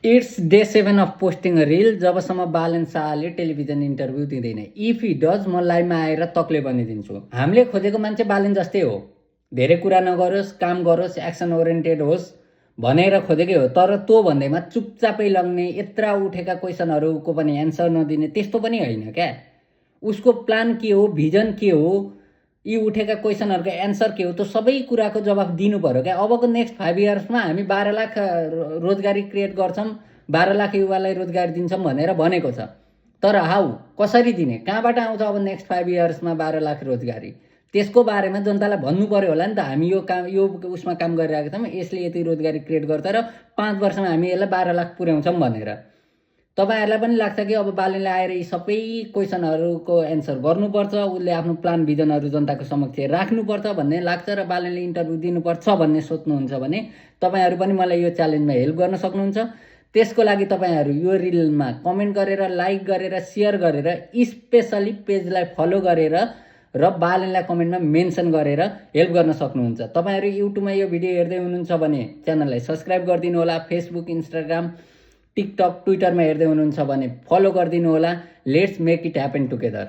It's day 7 of posting a reel जबसम्म बालन शाहले television interview दिँदैन। इफ हि डज म लाइभमा आएर तक्ले बनिदिन्छु। हामीले खोजेको मान्छे बालन जस्तै हो, धेरै कुरा नगरोस्, काम गरोस्, एक्सन ओरिएन्टेड होस् भनेर खोजेकै हो। तर त्यो भन्दैमा चुपचापै लग्ने, यत्रा उठेका क्वेसनहरूको पनि एन्सर नदिने त्यस्तो पनि होइन क्या। उसको प्लान के हो, भिजन के हो, यी उठेका क्वेसनहरूको एन्सर के हो, त्यो सबै कुराको जवाफ दिनु पर्यो क्या। अबको नेक्स्ट 5 इयर्समा हामी 12 लाख रोजगारी क्रिएट गर्छौँ, 12 लाख युवालाई रोजगार दिन्छौँ भनेर भनेको छ। तर हाउ, कसरी दिने, कहाँबाट आउँछ अब नेक्स्ट 5 इयर्समा 12 लाख रोजगारी? त्यसको बारेमा जनतालाई भन्नु पर्यो होला नि त। हामी यो उसमा काम गरिरहेको छौँ, यसले यति रोजगारी क्रिएट गर्छ र 5 वर्षमा हामी यसलाई 12 लाख पुर्याउँछौँ भनेर। तपाईहरुलाई पनि लाग्छ कि अब बालनले आएर यी सबै क्वेसनहरूको एन्सर गर्नुपर्छ, उसले आफ्नो प्लान भिजनहरू जनताको समक्ष राख्नुपर्छ भन्ने लाग्छ र बालनले इन्टरभ्यू दिनुपर्छ भन्ने सोच्नुहुन्छ भने तपाईहरु पनि मलाई यो च्यालेन्जमा हेल्प गर्न सक्नुहुन्छ। त्यसको लागि तपाईहरु यो रिलमा कमेन्ट गरेर, लाइक गरेर, शेयर गरेर, स्पेशली पेजलाई फलो गरेर र बालनलाई कमेन्टमा मेन्सन गरेर हेल्प गर्न सक्नुहुन्छ। तपाईहरु युट्युबमा यो भिडियो हेर्दै हुनुहुन्छ भने च्यानललाई सब्स्क्राइब गरिदिनु होला। फेसबुक, इन्स्टाग्राम, टिकटक, ट्विटरमा हेर्दै हुनुहुन्छ भने फलो गरिदिनु होला। Let's make it happen together.